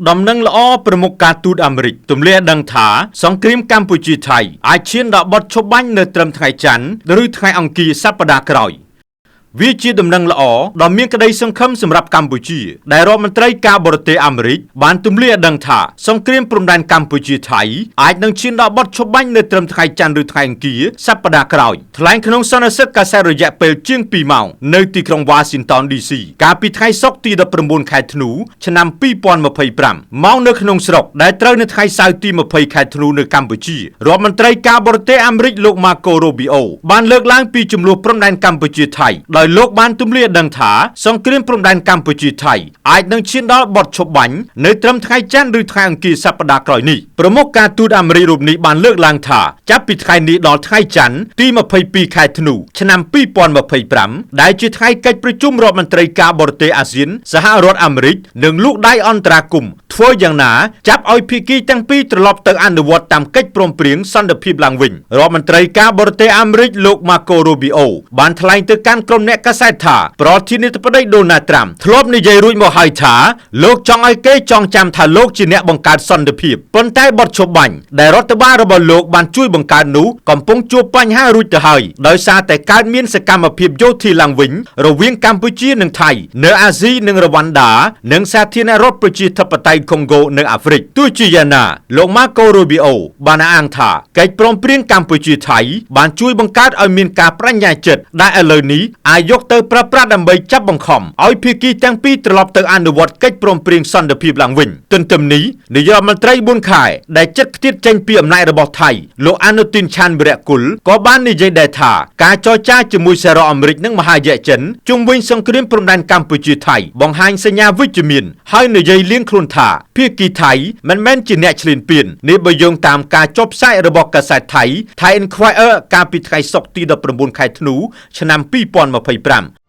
ដំណឹងល្អប្រមុខការទូតអាមេរិកទម្លាយឲ្យដឹងថាសង្គ្រាមកម្ពុជាថៃអាចឈានដល់បទឈប់បាញ់នៅត្រឹមថ្ងៃច័ន្ទឬថ្ងៃអង្គារសប្តាហ៍ក្រោយ វាជាដំណឹងល្អដ៏មានក្តីសង្ឃឹមសម្រាប់កម្ពុជាដែលរដ្ឋមន្ត្រីការបរទេសអាមេរិកបានទម្លាយឲ្យដឹងថាសង្គ្រាមព្រំដែនកម្ពុជាថៃអាចនឹងឈានដល់បទឈប់បាញ់នៅត្រឹមថ្ងៃច័ន្ទឬថ្ងៃអង្គារសប្តាហ៍ក្រោយថ្លែងក្នុងសន្និសីទកាសែតរយៈពេលជាង2ម៉ោងនៅទីក្រុង Washington DC កាលពីថ្ងៃសុក្រទី19ខែធ្នូឆ្នាំ2025ម៉ោងនៅក្នុងស្រុកដែលត្រូវនៅថ្ងៃសៅរ៍ទី20ខែធ្នូនៅកម្ពុជារដ្ឋមន្ត្រីការបរទេសអាមេរិកលោក Marco Rubio បានលើកឡើងពីចំនួនព្រំដែនកម្ពុជាថៃដោយលោកបានទម្លាយឲ្យដឹងថាសង្គ្រាមព្រំដែនកម្ពុជាថៃអាចនឹងឈានដល់បទឈប់បាញ់នៅត្រឹមថ្ងៃច័ន្ទឬថ្ងៃអង្គារសប្តាហ៍ក្រោយនេះប្រមុខការទូតអាមេរិករូបនេះបានលើកឡើងថាចាប់ពីថ្ងៃនេះដល់ថ្ងៃច័ន្ទទី22ខែធ្នូឆ្នាំ2025ដែលជាថ្ងៃកិច្ចប្រជុំរដ្ឋមន្ត្រីការបរទេសអាស៊ានសហរដ្ឋអាមេរិកនិងលោកដៃអន្តរាគមន៍ធ្វើយ៉ាងណាចាប់ឲ្យភាគីទាំងពីរត្រឡប់ទៅអនុវត្តតាមកិច្ចព្រមព្រៀងសន្តិភាពឡើងវិញរដ្ឋមន្ត្រីការបរទេសអាមេរិកលោក Marco Rubio បានថ្លែងទៅកាន់ក្រុមអ្នកកាសែតថាប្រធានាធិបតីដូណាល់ត្រាំធ្លាប់និយាយរួចមកហើយថាលោកចង់ឲ្យគេចងចាំថាលោកជាអ្នកបង្កើតសន្តិភាពប៉ុន្តែបទឈប់បាញ់ដែលរដ្ឋបាលរបស់លោកបានជួយបង្កើតនោះកំពុងជួបបញ្ហារួចទៅហើយដោយសារតែកើតមានសកម្មភាពយោធាឡើងវិញរវាងកម្ពុជានិងថៃនៅអាស៊ីនិងរវ៉ាន់ដានិងសាធារណរដ្ឋប្រជាធិបតេយ្យកុងហ្គោនៅអាហ្វ្រិកទោះជាយ៉ាងណាលោក Marco Rubio បានអះអាងថាកិច្ចព្រមព្រៀងកម្ពុជាថៃបានជួយបង្កើតឲ្យមានការបញ្ញាចិត្តដែលឥឡូវនេះអាចយកទៅប្រើប្រាស់ដើម្បីចាប់បង្ខំឲ្យភាគីទាំងពីរត្រឡប់ទៅអនុវត្តកិច្ចព្រមព្រៀងសន្តិភាពឡើងវិញទន្ទឹមនេះនាយករដ្ឋមន្ត្រី4ខែដែលចិត្តខ្ទាតចេញពីអំណាចរបស់ថៃលោកអានុទីនឆានវិរៈគុលក៏បាននិយាយដែរថាការចរចាជាមួយសហរដ្ឋអាមេរិកនិងមហាយក្សចិនជុំវិញសង្គ្រាមព្រំដែនកម្ពុជាថៃបង្ហាញសញ្ញាវិជ្ជមានហើយនិយាយលៀងខ្លួនថាភាគីថៃមិនមែនជាអ្នកឈ្លានពាននេះបើយោងតាមការចុះផ្សាយរបស់កាសែតថៃ Thai Enquirer កាលពីថ្ងៃសុក្រទី19ខែធ្នូឆ្នាំ2025។